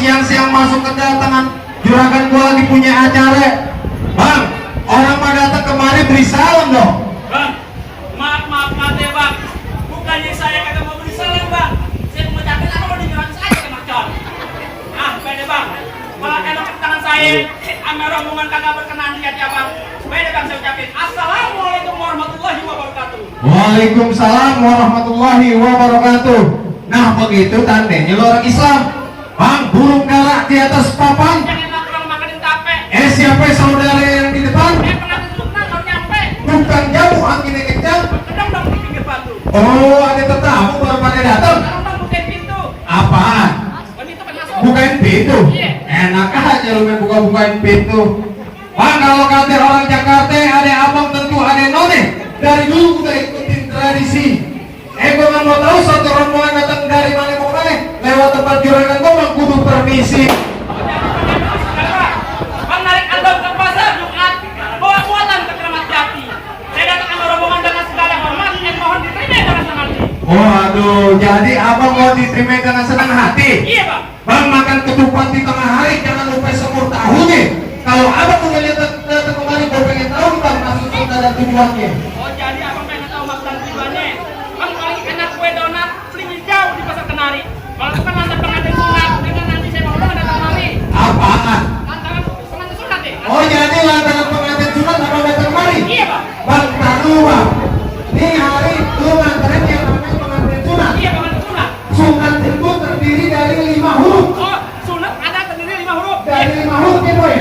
siang-siang masuk kedatangan juragan gua lagi punya acara. Bang, orang mah datang kemari beri salam dong. Bang, maaf ya bang. Bukannya saya kagak mau beri salam bang. Saya mau ngucapin apa mau dinyerang saya ke macam. Ah, beda bang. Kalau enak ke tangan saya, sama rombongan kagak berkenan di hati abang. Beda bang saya ucapin. Assalamualaikum warahmatullahi wabarakatuh. Waalaikumsalam warahmatullahi wabarakatuh. Nah begitu tandanya lo orang Islam. Bang, burung galak di atas papan. Yang enak orang makanin tape. Siapa saudara yang di depan? Pengantin sultan kalau nyampe. Bukan jauh anginnya kencang. Kedong dong di pinggir batu. Oh, ada tetamu baru pada datang. Sekarang bang bukain pintu. Apaan? Pintu kan masuk. Bukain pintu? Iya. Enak aja lu main buka-bukain pintu. Bang, kalau kata orang Jakarta ada abang tentu ada none. Dari dulu udah ikutin tradisi. Gua nggak mau tahu satu rombongan datang dari mana mau mana lewat tempat juragan gua bang kudu permisi. Bang narik album ke pasar Jumat bawa muatan ke Keramat Jati. Saya datang sama rombongan dengan segala hormat dan mohon diterima dengan senang hati. Waduh, jadi abang mau diterima dengan senang hati. Iya bang. Bang makan ketupat di tengah hari jangan lupa semur tahu nih. Kalau abang mau lihat datang kemari gua pengen tahu bang maksud kita dan tujuannya. Oh jadi abang pengen tahu maksud dan tujuannya. Bang paling enak kue donat beli hijau di pasar Kenari. Kalau bukan lantaran pengantin sunat dengan nanti saya mau datang kemari. Apaan? Lantaran pengantin sunat deh. Oh jadi lantaran pengantin sunat abang datang kemari? Iya bang. Bang tahu bang. Ini hari lu nganterin yang namanya pengantin sunat. Iya pengantin sunat. Sunat itu terdiri dari 5 huruf. Oh sunat ada terdiri 5 huruf. Dari 5 huruf ya boy?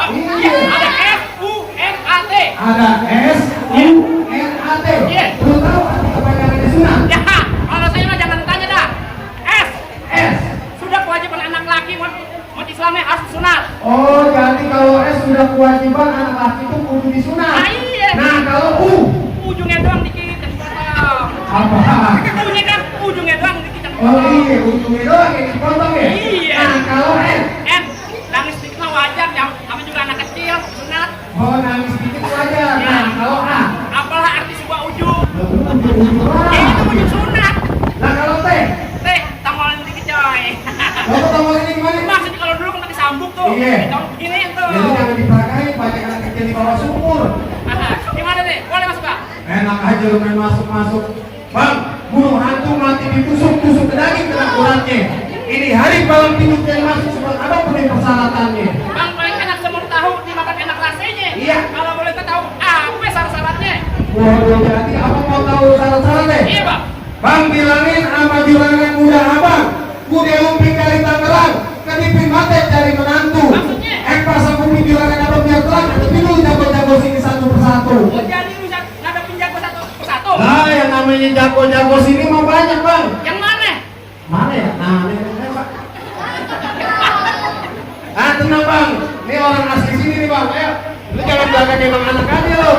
Iya ada F U N A T. Ada S U N A T. Iya. Lu tahu arti kepanjangannya sunat? Ya, kalau saya mah jangan tanya dah. S. S. Sudah kewajiban anak laki umat Islamnya harus sunat. Oh jadi kalau S sudah kewajiban anak laki itu kudu disunat. Ah, iya. Nah kalau U Ujungnya doang dikit dan potong. apa? Ujungnya kan ujungnya doang dikit dan Oh potong. iya ujungnya doang yang dipotong ya? Iya. Nah kalau N N. Nangis dikit mah wajar, kami juga anak kecil sunat. oh nangis sedikit wajar. Nah kalau A Apalah arti sebuah ujung? ujung Itu ujung sunat. Nah kalau T Teh, tambahin dikit coy. kamu tahu ini gimana? Maksudnya kalau dulu kan pakai sambuk tuh. Iya. Tahun begini tuh. Jadi jangan diperagain banyak anak kecil di bawah sumur. Gimana deh? Boleh masuk Pak? Enak aja lu main masuk-masuk. Bang, burung hantu mati ditusuk-tusuk ke daging dengan uratnya. Ini hari malam hidup yang masuk sebab apa penuh persyaratannya. Bang paling enak semur tahu dimakan enak rasanya. Iya. Kalau boleh tahu apa syarat-syaratnya? Waduh, jadi apa mau tahu syarat-syaratnya? Iya Bang. Bang bilangin sama juragan muda abang, kuda lumping dari Tangerang, ketipin mate cari menantu. Maksudnya? Pas aku juragan abang biar terang, tapi lu jago-jago sini satu persatu. Oh, jadi lu ngadepin jago satu persatu? Nah, yang namanya jago-jago sini mah banyak bang. Yang mana? Mana ya? Nah, ini pak. Ah, tenang bang, ini orang asli sini nih bang. Ayo, lu jangan belakang emang anak aja lo.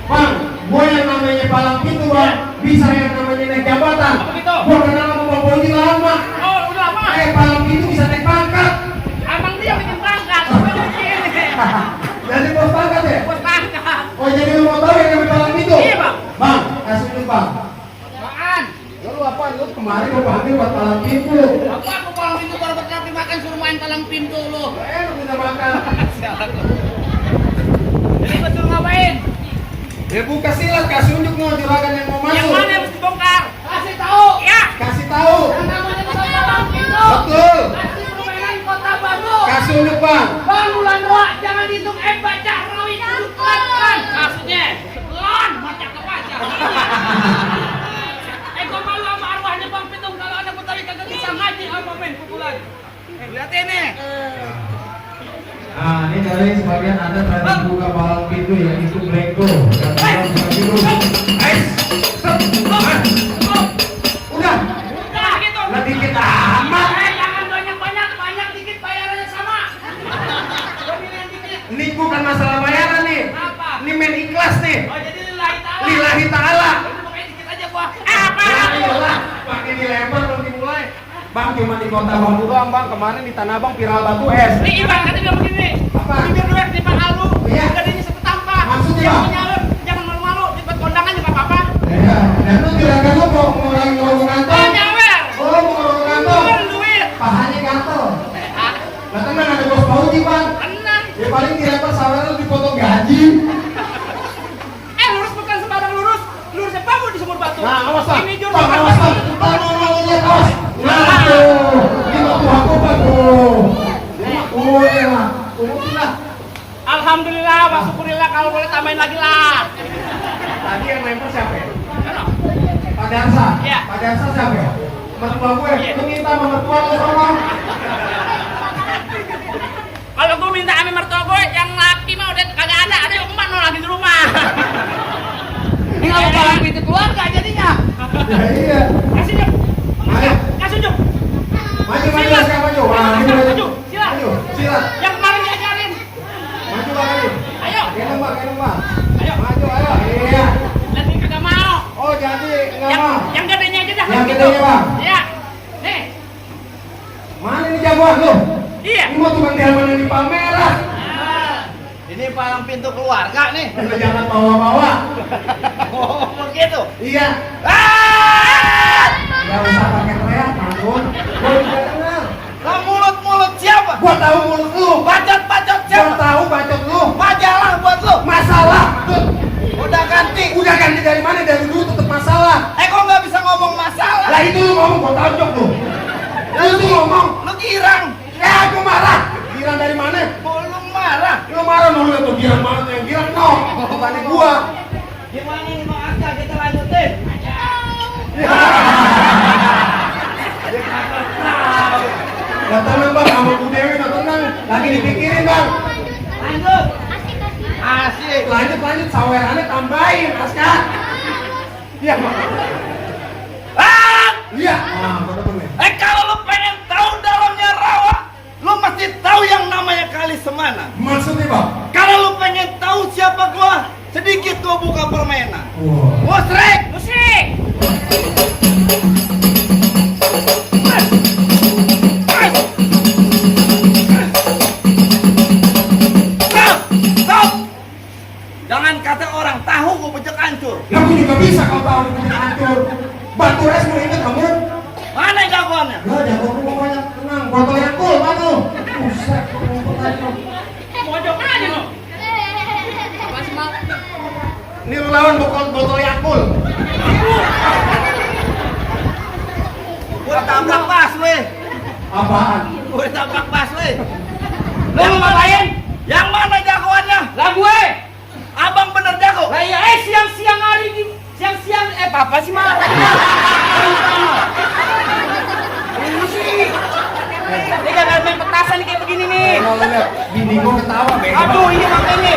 Bang, gue yang namanya palang pintu bang, bisa yang namanya naik jabatan. Apa gitu? Gue kenal sama Bang Boji lama. Oh, udah lama. Palang pintu bisa naik pangkat. Abang dia bikin pangkat. Gue bikin. Jadi bos pangkat ya? Bos pangkat. Oh jadi lu mau tahu yang namanya palang pintu? Iya bang. Bang, kasih dulu bang. Apaan? Lu apa? Lu kemarin lu panggil buat palang pintu. Apa aku palang pintu baru berarti makan suruh main palang pintu lu? Lu bisa makan. Jadi betul ngapain? Ya buka silat, kasih unjuk mau juragan yang mau masuk. Yang mana yang mesti bongkar? Kasih tahu. Ya. Kasih tahu. Yang namanya tukang palang pintu. Betul. Asli permainan Kota Batu. Kasih unjuk bang. Bang Ulan Roa, jangan dihitung baca rawi kan. Maksudnya, lon baca ke baca. Gua malu sama arwahnya Bang Pitung kalau ada Betawi kagak bisa ngaji sama main pukulan. Lihat ini. Nah, ini dari sebagian ada tradisi buka palang pintu ya, itu Breko. Dan dalam sebagian udah. Udah gitu. Lah dikit amat. Jangan banyak-banyak, banyak dikit bayarannya sama. Gua pilih yang dikit. Ini bukan masalah bayaran nih. Apa? Ini main ikhlas nih. Oh jadi lillahi ta'ala. Lillahi ta'ala. Ini pokoknya dikit aja gua. Apa? Ya iyalah, pakai dilempar belum dimulai. Bang cuma di kota Bambu doang bang, kemarin di Tanah Abang viral batu es. Nih Iban kata dia begini. Apa? Bibir duet di Pak Alu. Iya. Gadenya satu tampah. Maksudnya, Yang Bang? punya lu, jangan malu-malu. Dibuat kondangan juga apa-apa. Ya, dan lu juragan lu mau lagi ngomong Oh kantong. nyawer. Oh, mau ngomong kantong. Keluar duit. Pahanya gatel. Ah, Lah tenang ada bos Pauji bang. tenang. Ya paling dilempar saweran lu dipotong gaji. Lurus bukan sembarang lurus. Lurusnya bangun di sumur batu. Nah, awas bang. Ini jurus Bang, awas bang. Bang, mau lihat awas. Nah, tuh. Ini waktu aku bang tuh. Oh ya. Lah. Alhamdulillah, wa syukurillah kalau boleh tambahin lagi lah. Tadi yang lempar siapa ya? Ano? Pak Darsa. Iya. Pak Darsa siapa ya? Mertua gue. Iya. Lu minta sama mertua lu tolong. Kalau gue minta ame mertua gue yang laki mah udah kagak ada yang emak no lagi di rumah. Ini kalau palang pintu keluarga jadinya. Ya iya. Kasih Jum. Ayo. Kasih Jum. Maju maju Silat. sekarang maju. Wah, ini Maju, maju. silat. Maju. Silat. Yang kemarin diajarin. Maju lagi. Ayo. Gendong bang, gendong bang. Ayo. Maju ayo. Iya. Lihat ini kagak mau. Oh jadi nggak mau. Yang gedenya aja dah. Yang gitu. gedenya, Bang. Iya. Nih. Mana ini jagoan lu? Iya. Ini mau tukang diaman di pameran. Ini palang pintu keluarga nih. Lu jangan bawa-bawa. Oh, begitu. Iya. Ah! Nggak usah pakai teriak, Mangun. Gua juga kenal. Lah mulut-mulut siapa? Gua tahu mulut lu. Bacot-bacot Gua siapa? tahu bacot lu. Majalah buat lu. Masalah. Udah ganti. Udah ganti dari mana? Dari dulu tetap masalah. Kok nggak bisa ngomong masalah? Lah itu lu ngomong gua tonjok lu. Lu ngomong. Lu girang. Aku marah. Girang dari mana? Lu marah. Lu marah lu lihat tuh girang mana tuh yang girang no. Bukan gua. Gimana nih Bang Arca, kita lanjutin? Gak tenang bang, sama Bu Dewi gak tenang. Lagi dipikirin bang. Lanjut. Asik. Lanjut, sawerannya tambahin, Aska. Iya bang. Ah! Iya. Nah, bener nih. Kalau lu pengen tahu dalamnya rawa, lu mesti tahu yang namanya Kali Semana. Maksudnya bang? Kalau lu pengen tahu siapa gua, sedikit gua buka permainan. Wah. Musrik. Musik. Stop. Jangan kata orang tahu gua bejek hancur. Kamu juga bisa kalau tahu punya hancur. Batu es mau inget kamu? Mana jagoannya? Ya jago lu banyak tenang. Botol yang cool, mana lu? Buset, ngumpet aja. Mojok aja lo. Ini lu lawan botol Yakul. Gua tabrak pas lu. Apaan? Gua tabrak pas lu. Lu mau ngapain? Yang mana jagoannya? Lah gue. Abang bener jago. Lah iya siang-siang hari di siang-siang apa sih malah? kalau lihat bini gua ketawa bego. Aduh, ini makanya.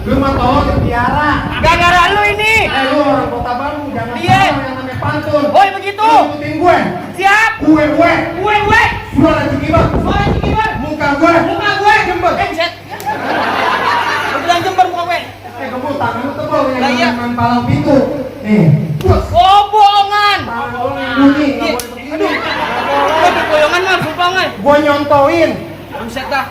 Lu mah tolong dipiara. Gara-gara lu ini. Lu orang Kota Baru jangan Iya. tahu yang namanya pantun. Oh, begitu. Lu ikutin gue. Siap. Gue. Gue. Suara Cikibar. Suara Cikibar. Muka gue. Muka gue. Jember. Set. Lu bilang Jember muka gue. Kamu tangan lu tebal Lah, iya. yang main palang pintu. Nih. Bus. Oh, bohongan. Tangan lu yang bunyi. Iya. Nggak boleh begini. Aduh. Aduh, bohongan mah, bohongan. Gua nyontoin. Buset dah.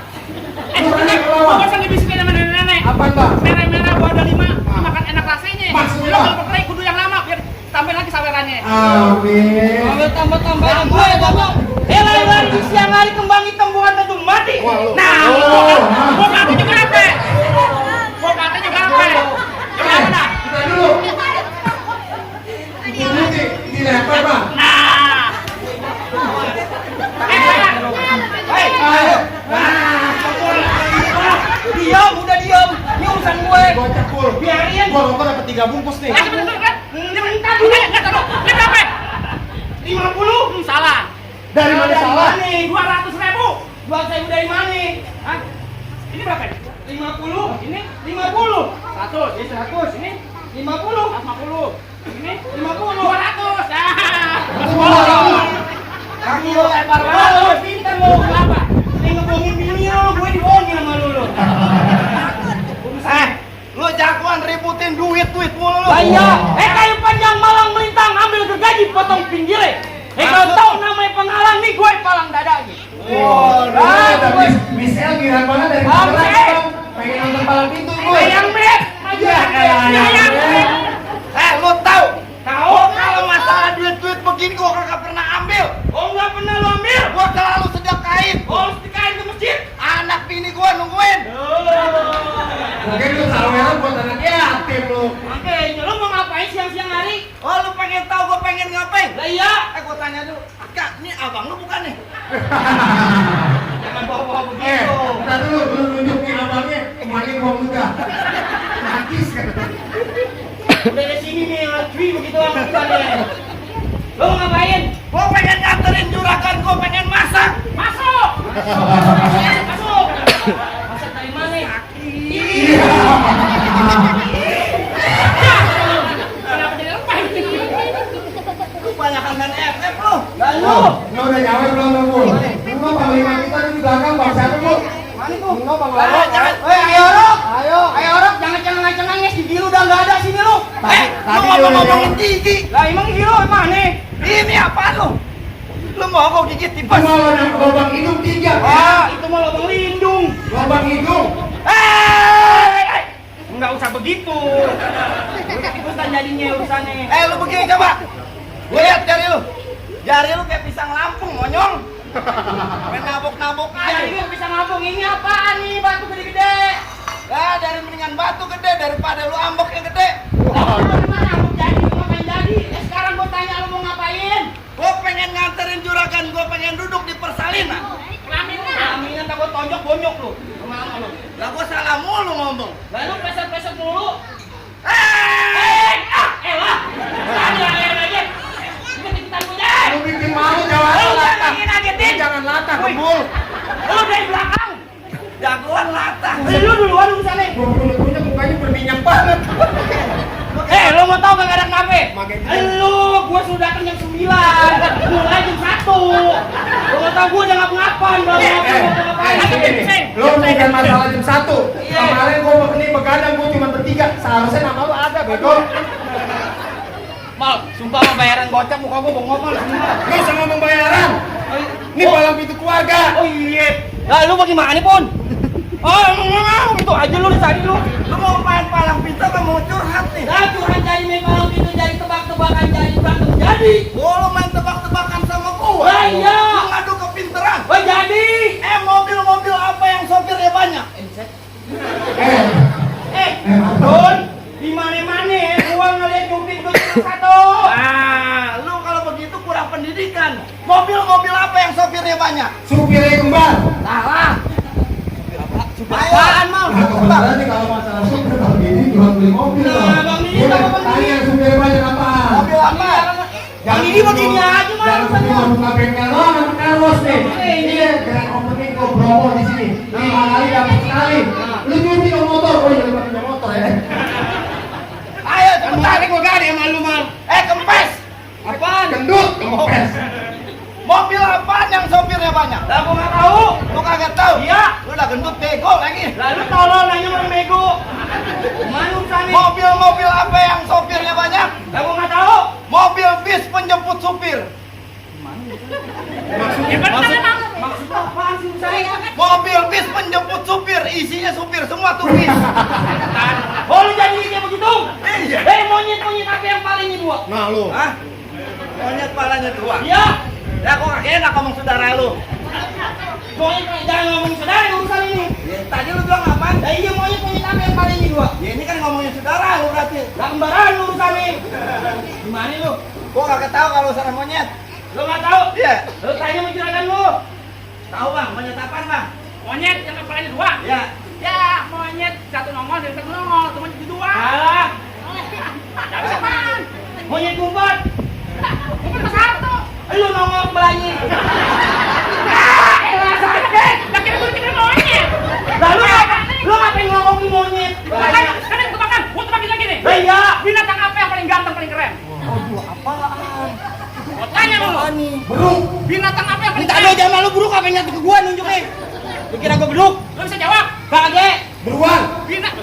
Lu berani Gua ngelawan. bosan dibisikin sama nenek-nenek. Apa Mbak? Merah-merah gua ada 5, makan enak rasanya. Maksudnya? Lu kalau berkelahi kudu yang lama biar tambahin lagi sawerannya. Amin. Tambah gue ngomong. Lari siang hari kembang hitam bukan tentu mati. Wah, lu. Nah, gua kata juga apa? Gua kata juga apa? Gimana dah? Kita dulu. Ini dilempar Bang. Nah. Hei, Ayo. diam, udah diam. Ini urusan gue. Gua cekul. Biarin. Gua nonton dapat 3 bungkus nih. Eh, betul kan? Ini bentar dulu. Ini berapa? 50? Salah. Dari mana salah? 200.000. 200.000 dari mana? Hah? Ini berapa? 50. Ini 50. 100. Ini 100. Ini 50. 50. Ini 50. 200. Kaki lo lebar banget. Lo pintar lo. Kenapa? Ini ngebohongin bini lo, gue dibohongin sama lu. Lu jagoan ributin duit mulu lu. Iya. Kayu panjang malang melintang ambil gergaji potong pinggirnya. Kalau tahu namanya penghalang nih gue palang dadanya. Wow, Michelle gila banget dari Oke. Bang. Pengen nonton palang pintu gue. Yang met. Maju yang met. Lu tahu? Tahu kalau masalah duit begini gua kagak pernah ambil. Oh nggak pernah lo ambil. Gua selalu sedekahin. Oh sedekahin ke masjid. Anak bini gua nungguin. Mungkin lu saweran buat anak yatim lu. Makanya lo mau ngapain siang-siang hari? Oh, lu pengen tahu gua pengen ngapain? Lah iya. Gua tanya dulu. Kak, ini abang lu bukan nih? Jangan bawa-bawa begitu. Kita dulu lu nunjukin abangnya kemarin gua muda. Nakis kan. Udah di sini nih cuy begitu sama kita nih. Lo mau ngapain? Gua pengen nganterin juragan, gua pengen masak. Masuk. Masuk. Masak dari mana? Iya. Kenapa jadi lepas? Lu banyak main FF lu. Lalu. Lu udah nyawa belum lu? Lu mah panglima kita di belakang bang siapa lu? Mana tuh? Lu panglima. Jangan. Ayo Rok, jangan cengenges, gigi lu udah enggak ada sini lu. Tadi Lu lu ngomongin gigi. Lah emang gigi lo mana? Ini apaan lu? Lu mau gua gigit tipes? Cuma lubang hidung 3. Ah, itu mah lubang lindung. Lubang hidung. Enggak usah begitu. Ikutan jadinya urusannya. Lu begini coba. Lihat jari lu. Jari lu kayak pisang Lampung, monyong. Main nabok-nabok aja. Jadi gue bisa ngabung ini apaan nih batu gede-gede? Lah, dari mendingan batu gede daripada lu ambok yang gede. Jadi mau main jadi. Sekarang gue tanya lu mau ngapain? Gua pengen nganterin juragan, gua pengen duduk di persalinan. Pelaminan. Pelaminan tak gue tonjok bonyok lu. Lama-lama lu. Lah gua salah mulu ngomong. Lalu pesek-pesek mulu. Eh, Lah. Tadi air aja. Ikut-ikutan gue deh. Lu bikin malu jangan Lu latah. jangan ngagetin. Jangan latah Woi. kebul. Lu dari belakang. jagoan latah. Lu duluan urusannya. Gua punya mukanya berminyak banget. Lu mau tau gak ada kenapa? Makanya Lu, gua sudah datang jam 9. Mulai jam 1. Lu mau tau gua udah ngapa-ngapain. Lu bukan masalah jam 1. Kemarin gua ini begadang gua cuma bertiga. Seharusnya nama lu ada bego. Mal, sumpah mah bayaran gocap muka gua bongol semua. Lu sama pembayaran. Ini palang pintu keluarga. Oh iya. Lah lu bagaimana Pun? Oh, itu aja lu dari tadi lu. Lu mau main palang pintu apa mau curhat nih? Lah curhat jadi main palang pintu jadi tebak-tebakan jadi berantem jadi. Gua lu main tebak-tebakan sama gua. Lah iya. Lu ngadu kepinteran. Oh jadi. Mobil-mobil apa yang sopirnya banyak? Don, di mana-mana gua ngeliat nyupir gua cuma satu. Lu kalau begitu kurang pendidikan. Mobil-mobil apa yang sopirnya banyak? Supirnya kembar. Salah. Apaan mau? Kebetulan nih kalau masalah supir kalau gini jual beli mobil. Nah, Bang Didi, Udah, sama Bang Didi. tanya supirnya banyak apa? Mobil apa? Ini begini aja mah Jangan urusannya. cuma buka bengkel doang, ada Carlos nih. Iya, grand opening kok promo di sini. 5 kali dapat sekali. Lu cuci dong motor, oh iya lu punya motor ya. Ayo cepetan. gua gak ada yang malu mal. Kempes. Apaan? Gendut, kempes. Mobil apaan yang sopirnya banyak? Lah gua nggak tahu. Lu kagak tahu? Iya. Lu udah gendut bego lagi. Lalu tolong nanya orang bego. Mana urusannya? Mobil-mobil apa yang sopirnya banyak? Lah gua nggak tahu. Mobil bis penjemput supir. Ya benar emang. Maksudnya apaan sih saya? Mobil bis penjemput supir, isinya supir semua tuh bis. Oh lu jadi kayak begitu? Iya. Monyet apa yang paling dua? Nah lu. Hah? Monyet palanya dua. Iya. Ya kok kagak enak ngomong saudara lu. Monyet jangan ngomong saudara urusan ini. Ya, tadi lu bilang apaan? Lah iya monyet apa yang paling dua? Ya ini kan ngomongin saudara lu berarti. Lah kembaran urusan ini. Gimana lu? Gua kagak tahu kalau urusan monyet. Lu nggak tahu? Iya. Lu tanya sama juragan lu. Tahu bang, monyet apaan bang? Monyet yang kepalanya dua. Ya. Ya, monyet satu nongol dan satu nongol, cuma jadi dua. Alah. Tapi apaan? Monyet gumpet. Gumpet satu. Lu nongol belanya. Elah sakit. Lah kira gue kira monyet. Lalu lu ngapain ngomongin monyet? Kan yang tebakan, gua tebakin lagi nih. Lah iya, binatang apa yang paling ganteng paling keren? Apaan? Gua tanya lu. Burung. Binatang apa yang paling Minta keren? dua jam lalu buruk apa yang nyatu ke gua nunjukin? Lu kira gua beduk? Lu bisa jawab? Kagak. Beruang.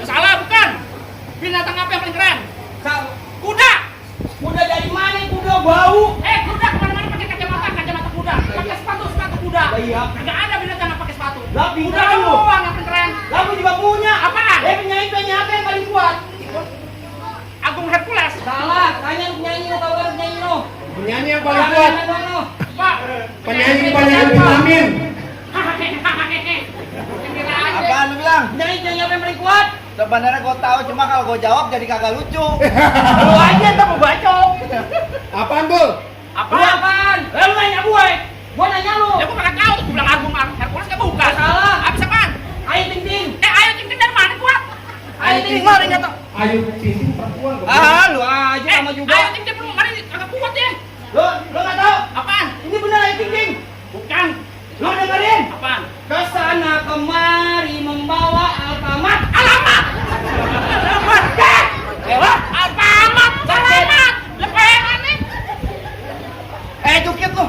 Salah bukan? Binatang apa yang paling keren? Kuda. Udah dari mana kuda bau? Kuda kemana-mana pakai kacamata kuda. Pakai sepatu kuda. Lah iya. Nggak ada binatang yang pakai sepatu. Lah Kuda pintar lu. doang yang paling keren. Lah gua juga punya. Apaan? Penyanyi apa yang paling kuat? Agung Hercules. Salah, tanya lu penyanyi lu tahu kan penyanyi lu. Penyanyi yang paling kuat. Pak. Penyanyi banyak vitamin. Apaan lu bilang? Penyanyi apa yang paling kuat? Sebenarnya gua tahu cuma kalau gua jawab jadi kagak lucu. Lu aja tuh mau bacok. Apaan, Bul? Apaan? Lu nanya gue. Gua nanya lu. Ya gua kagak tahu tuh, gua bilang Agung Hercules nggak bukan. Salah. Habis apaan? Ayu Ting Ting. Ayu Ting Ting dari mana gua? Ayu Ting Ting mana nggak tahu. Ayu Ting Ting perempuan. Lu aja sama juga. Ayu Ting Ting belum mana kagak kuat ya. Lu nggak tahu? Apaan? Ini benar Ayu Ting Ting. Bukan. Lu dengerin? Apaan? Kesana kemari membawa Alfamart. Alamat. Alamat. Alfamart. Alamat. Lepengan nih. Dikit lu.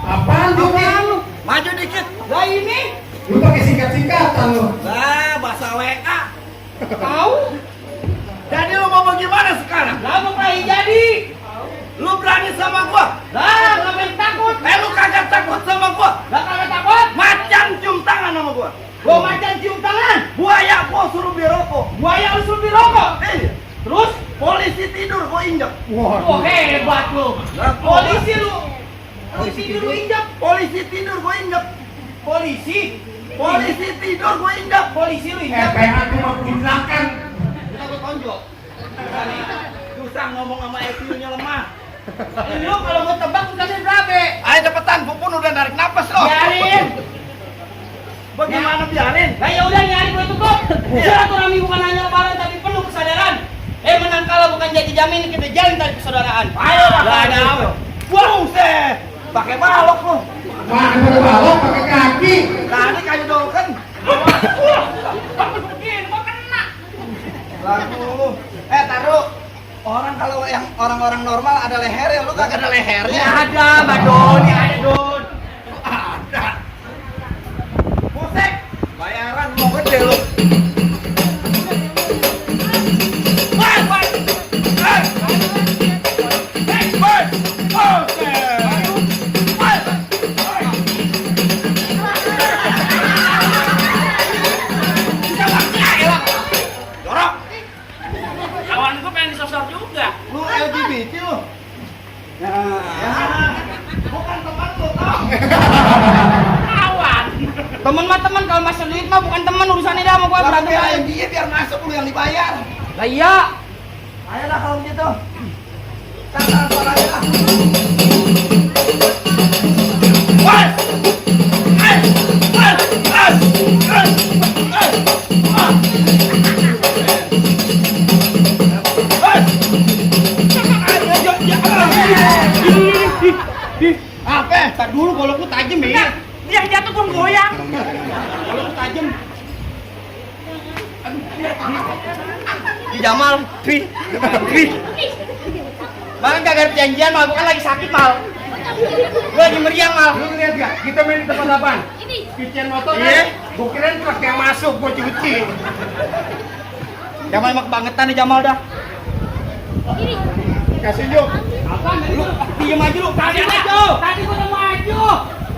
Apaan tuh? lu? Maju dikit. Lah ini. Lu pakai singkat-singkatan lu. Lah bahasa WA. Tahu? Jadi lu mau bagaimana sekarang? Lah mau kayak jadi. Lu berani sama gua? Lah ngapain takut? Lu kagak takut sama gua? Lah kagak takut? Macan cium tangan sama gua. Gua macan cium tangan. Buaya gua suruh beli rokok. Buaya lu suruh beli rokok? Iya. Terus polisi tidur gua injak. Wah. Oh hebat lu. Lah polisi lu. Polisi tidur gua injak. Polisi tidur gua injak. Polisi? Polisi tidur gua injak. Polisi lu injak. PH cuma belakang. Kita gua tonjok. Susah ngomong sama EQ-nya lemah. Lu kalau mau tebak urusannya berapa? Ayo cepetan, Pupun udah narik napas loh. Biarin. Bagaimana biarin? Nah ya udah nyari gue tutup. Silaturahmi bukan hanya lebaran tapi penuh kesadaran. Menang kalah bukan jadi jamin, kita jalin tali persaudaraan. Ayo lah, ada apa? Buset, pakai balok lu. Mana pakai balok, pakai kaki. Tadi kayu dolken. Begini, mau kena. Lalu, taruh. Orang kalau yang orang-orang normal ada lehernya, lu kagak ada lehernya. Ada, Mbak Doni, ada Don. Ada. Buset, bayaran mau gede lu. Kawan gue pengen disosor juga. Lu LGBT lu. Ya, bukan teman lu, tau. Kawan. Temen mah temen, kalau masuk duit mah bukan temen, urusannya dah sama gua berantem aja. Dia biar masuk lu yang dibayar. Lah iya. Ayolah kalau begitu. Kata suaranya lah. Woi! Ayo, Apa? Tar dulu golokku tajam ya. Enggak, dia jatuh gua goyang. Golokku tajam. Di Jamal, Pi. Bang kagak perjanjian mal, bukan lagi sakit mal. Gue lagi meriang mal. Lu lihat gak? Kita main di tempat apaan? Cucian motor kan? Iya. Gua kirain truk yang masuk, gua cuci. Jamal emang kebangetan nih Jamal dah. Kasih yuk. Apaan tadi Lu lu? diem aja lu. Tadi Maju. Tadi gua udah maju.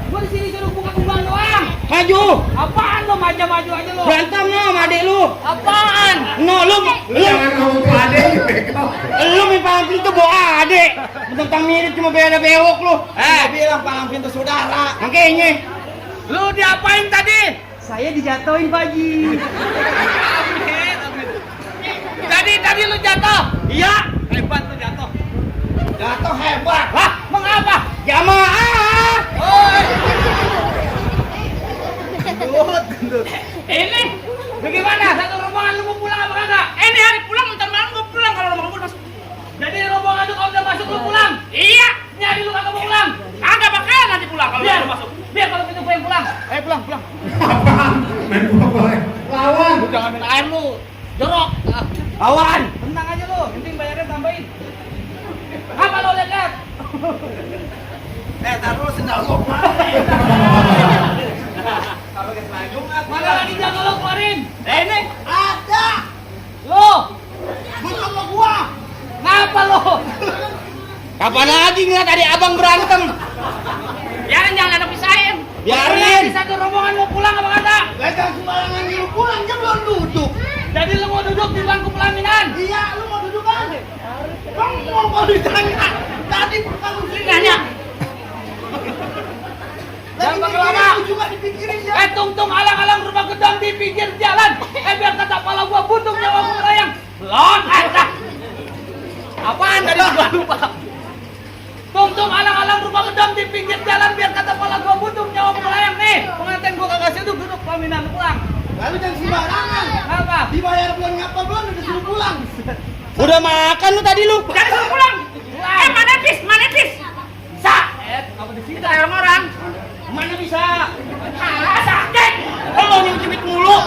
Gua di sini suruh buka kumbang doang. Maju. Apaan lo maju aja lo? Berantem no sama adek lu. Apaan? No lu Jangan ngomong ke adek, bego. lu main palang pintu bawa adek. Tentang mirip cuma beda bewok lu. Bilang palang pintu saudara. Makanya. Lu diapain tadi? Saya dijatuhin Paji. Tadi lu jatuh. Iya. Hebat lu jatuh. Jatuh hebat. Hah? Mengapa? Jamaah. Ini bagaimana? Satu rombongan lu mau pulang apa kagak? Ini hari pulang, ntar malam gua pulang kalau rombongan gua masuk. Jadi rombongan itu kalau udah masuk lu pulang? Iya. Nyari lu kagak mau pulang? Kagak bakal nanti pulang kalau lu masuk. Biar kalau gitu gua yang pulang. Ayo pulang. Apaan? Main bola. Lawan. Lu jangan main air lu. Jorok. Awan. Tenang aja lu, penting bayarnya tambahin. Apa lo lihat? Taruh sendal gua. Mana lagi jago lo keluarin? Ini Ada. lo. Bukan sama gua. Ngapa lo? Kapan lagi ngeliat adik abang berantem? Biarin jangan ada pisahin. Biarin. Berarti satu rombongan mau pulang apa kagak? Gak sembarangan nyuruh pulang, dia belum duduk. Jadi lu mau duduk di bangku pelaminan? Iya, lu mau duduk kan? Bang mau ditanya. Tadi bukan lu sini. Nanya. Jangan pakai lama. Lu juga dipikirin ya. Tung alang-alang rumah gedang di pinggir jalan. Biar kata kepala gua butuh nyawa gua melayang. Belum ada. Apaan tadi gua lupa. Tung alang-alang rumah gedang di pinggir jalan biar kata kepala gua butuh nyawa gua melayang nih. Pengantin gua kagak duduk pelaminan pulang. Lalu jangan sembarangan. Apa? Dibayar belum ngapa belum udah suruh pulang. Udah makan lu tadi lu. Jadi suruh pulang. Mana bis? Bisa. Apa di sini ada orang? Mana bisa? Sakit. Lo nyucipit mulu.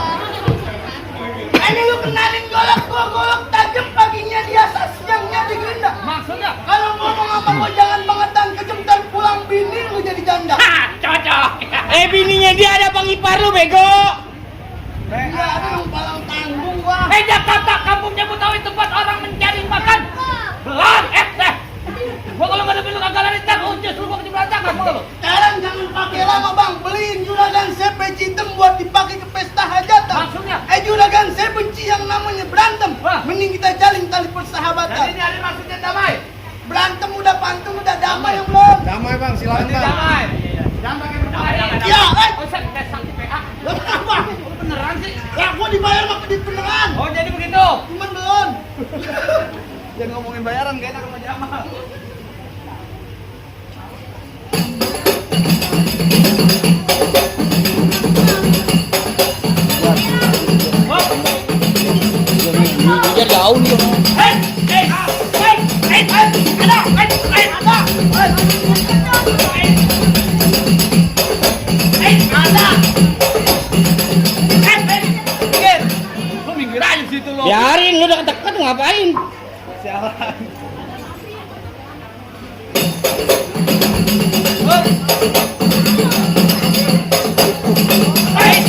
Ini lu kenalin golok tajam paginya di atas, siangnya di gerinda. Maksudnya? Kalau ngomong apa gua jangan bangetan kejemtan pulang bini lu jadi janda. Cocok. Bininya dia ada bang ipar lu bego. Iya, aduh palang tanggung gua. Jakarta, kampung Betawi tempat orang mencari makan. Belum, gua kalau nggak ada bilu kagak lari tak ucus lu gua berantakan mau lu. Sekarang jangan pakai lama bang, beliin juragan saya peci hitam buat dipakai ke pesta hajatan. Maksudnya? Juragan saya benci yang namanya berantem. Wah. Mending kita jalin tali persahabatan. Jadi ini ada maksudnya damai. Berantem udah pantun udah damai yang belum. Damai bang, silakan bang. Damai. Jangan pakai berbahaya. Ya, Oh, saya kayak sakit PA. Lo kenapa? Lu beneran sih? Ya gua dibayar mah di beneran. Oh, jadi begitu. Cuman belum. Jangan ngomongin bayaran gak enak sama Jamal. Dia jauh nih. Lu minggir aja situ lo. Biarin lu udah deket ngapain? Sialan. Hey!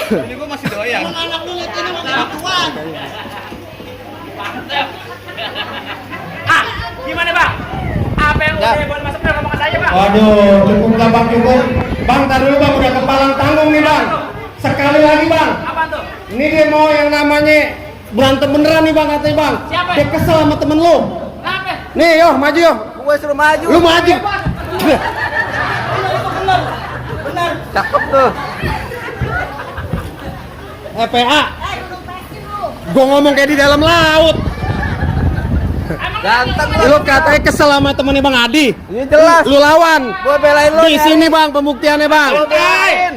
Ini gua masih doyan. Emang anak lu lihat ini mau gituan. Mantap. Ah, gimana bang? Apa yang udah buat masuk dalam omongan saya bang? Waduh, cukup lah bang, cukup. Bang, tar dulu bang, udah kepalang tanggung nih bang. Sekali lagi bang. Apa tuh? Ini dia mau yang namanya berantem beneran nih bang, katanya bang. Siapa? Dia kesel sama temen lu. Kenapa? Nih, yo, maju yo. Gue suruh maju. Lu maju. Benar. Cakep tuh. PA. Gua ngomong kayak di dalam laut. Ganteng Lu katanya kesel sama temennya Bang Adi. Ini jelas. Lu lawan. Gua belain lu. Di sini bang, pembuktiannya bang. Belain.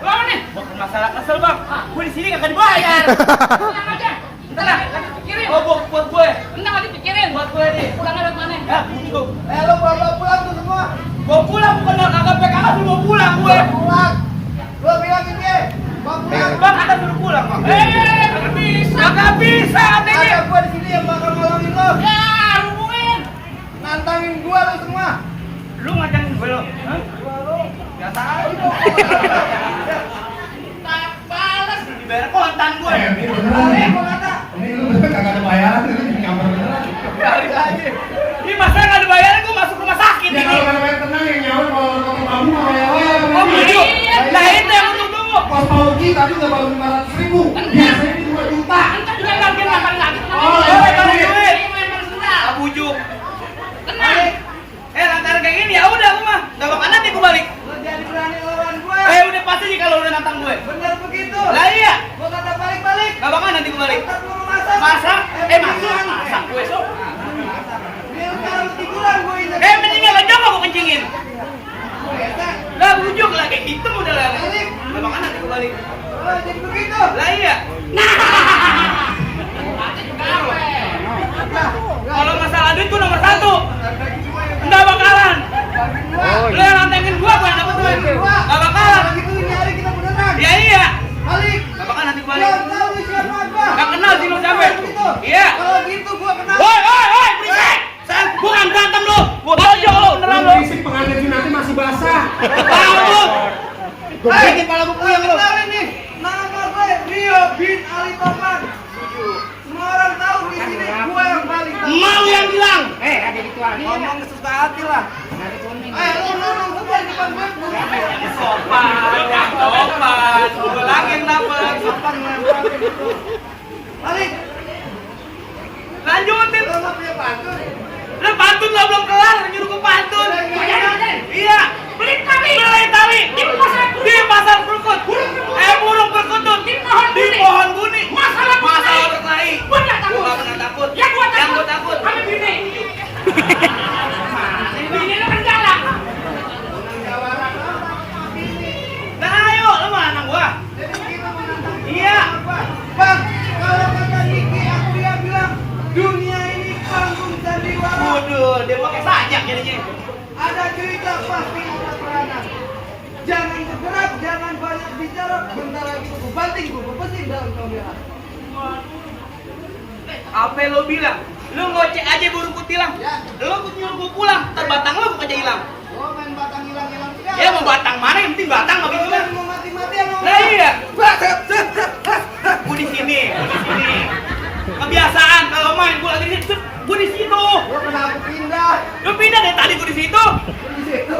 Lawan nih. Bukan masalah kesel bang. Gue di sini kagak dibayar. Tenang aja. Entar lah, lagi pikirin. Oh, buat gue. Entar lagi pikirin. Buat gue nih. Pulangnya lewat mana? Ya, bujuk. Lu bawa pulang tuh semua. Gua pulang bukan kagak PKK suruh gua pulang gue. Pulang. Lu bilangin dia. Bawa pulang. Bang, kita suruh pulang bang. Kagak bisa. Kagak bisa katanya. Ada gua di sini yang bakal nolongin lu. Ya, hubungin. Nantangin gua lu semua. Lu ngajangin gue lo. Hah? Gak tahu. Tak balas dibayar kontan gue. Ini beneran nih. Gua kata. Ini lu bener kagak ada bayaran, ini di kamar beneran. Biarin aja. Ini masa nggak dibayarin gue masuk rumah sakit Ya ini. kalau kagak bayar tenang yang nyawa kalau kamu mau bayar. Oh bujuk. Nah itu yang untuk tunggu. Pos Pauji tadi udah baru 500.000. Biasanya ini 2 juta. Entar juga lagi makan lagi. Oh, kalau iya. duit. Ah, bujuk. Tenang. Lantaran kayak gini ya udah aku mah. Gak bakal nanti gue balik. Lu jadi berani lawan gua. Udah pasti sih kalau udah nantang gue. Bener begitu. Lah iya. Gua kata balik-balik. Gak bakal nanti gue balik. Ntar gua masak. Masak? bilang. Masak gue sok. Biar sekarang tikuran gua ini. Mendingan lo coba gue kencingin. Bete. Lah bujuk lah kayak gitu udah lah. Balik. Gak bakal nanti gue balik. Oh, jadi begitu. Lah iya. Kalau masalah duit gue nomor 1. Enggak bakalan. Lu yang nantengin gua yang dapet duit. Enggak bakalan. Kalau gitu ini hari kita beneran. Ya iya. Balik. Enggak bakalan nanti gua balik. Gua tahu lu siapa gua. Enggak kenal sih lu siapa. Iya. Kalau gitu gua kenal. Woi, berisik. Saya bukan berantem lu. Gua tojok lu beneran lu. Berisik pengantin nanti masih basah. Tahu lu. Gua bikin pala buku yang lu. Kenalin nih. Nama gue Rio bin Ali Topan. Semua orang tahu di sini gua yang paling tahu. Mau yang bilang. Ada di tuan. Ngomong sesuka hati lah. Lu ngomong semua di depan gue. Sopan. Gua lagi yang dapet. Sopan lempar. Balik. Lanjutin. Lu nggak punya pantun. Lu pantun lah belum kelar, nyuruh gua pantun. Iya. Beli tali. Di pasar Krukut. Burung perkutut. Di pohon buni. Masalah berkelahi. Gua nggak takut. Yang gua takut. Kami bini. Bini lu kan galak. Nah ayo, lu mana anak gua? Jadi kita menantang. Iya. Bang, kalau kata Niki, aku bilang dunia ini panggung sandiwara. Waduh, dia pakai sajak jadinya. Ada cerita pasti ada peranan. Jangan bergerak, jangan banyak bicara. Bentar lagi gue banting, gue besin dalam kamera. Apa yang lo bilang? Lu ngoceh aja burung kutilang. Ya. Lu nyuruh gua pulang, ntar batang lu gua aja hilang. Gue main batang hilang-hilang segala. Ya mau batang mana yang penting batang mah gitu kan. Mau mati-matian mau. Nah iya. Gua di sini. Kebiasaan kalau main gua lagi di situ, gua di situ. Gue kenapa pindah? Lu pindah dari tadi gua di situ. Gue di situ.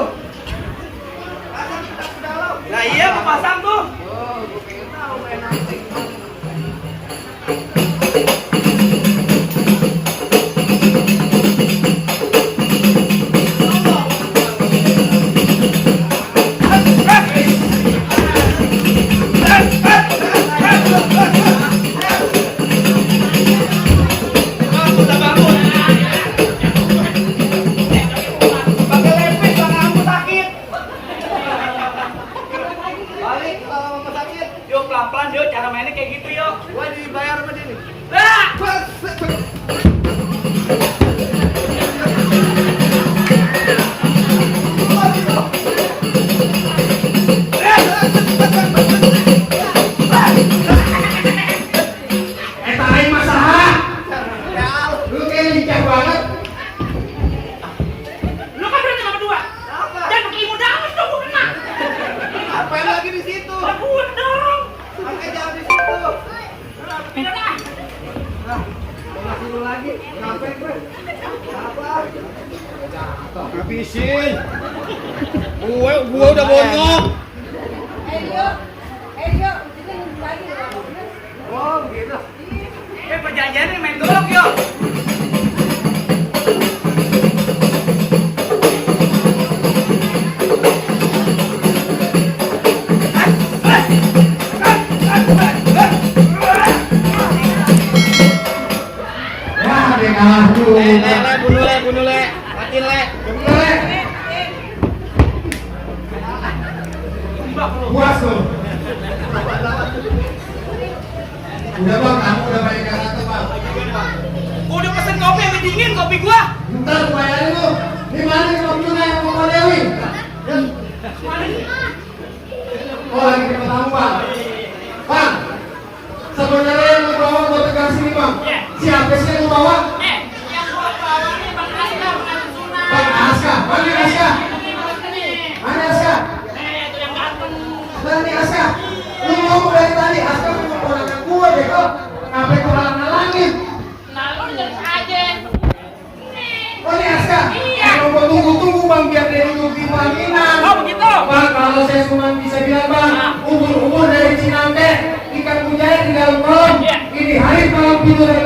Pasang kita ke dalam. Nah iya gua pasang tuh. Oh, gue pengen tahu main nanti. Udah bangun. Pakai lepis tangan aku sakit. Balik kalau mau sakit. Yuk pelan-pelan yuk cara mainnya kayak gitu yuk. Gue dibayar sama dia nih. Nah. Tarik masalah. Lu kayak lincah banget. Lu kan berarti sama dua. Apa? Jangan pakai ilmu dalam dong gua kena. Apa yang lagi di situ? Bener. habisin. Gue udah bonyok. Rio, kita nunggu lagi loh. Oh, begitu. Perjanjiannya main golok yuk. Ya, dia kalah dulu. Bunuh le. Matiin le. Bener, puas tuh. Udah bang, kamu udah banyak yang kata bang. Gua udah pesen kopi yang dingin, kopi gua. Ntar bayarin lu. Di mana nih Bang Juna yang mau Dewi? Oh lagi di tamu bang. Bang, sebenarnya yang lu bawa buat tegang sini bang. Siapa sih yang lu bawa? Yang gua bawa nih Bang Aska, pengantin sunat. Bang Aska, mana Aska? Mana Aska? Itu yang ganteng. Mana Aska? Lu ngomong dari tadi, Aska memang ponakan gua deh kok. Ngapain kau halangin? Nah, lu jelas aja. Oh ini Aska? Iya. Kalau gua tunggu bang biar dia duduk di pelaminan. Oh, begitu. Bang, kalau saya cuma bisa bilang bang, ubur-ubur dari Cinampe, ikan mujair di dalam kolam. Iya. Ini hari malam tidur dari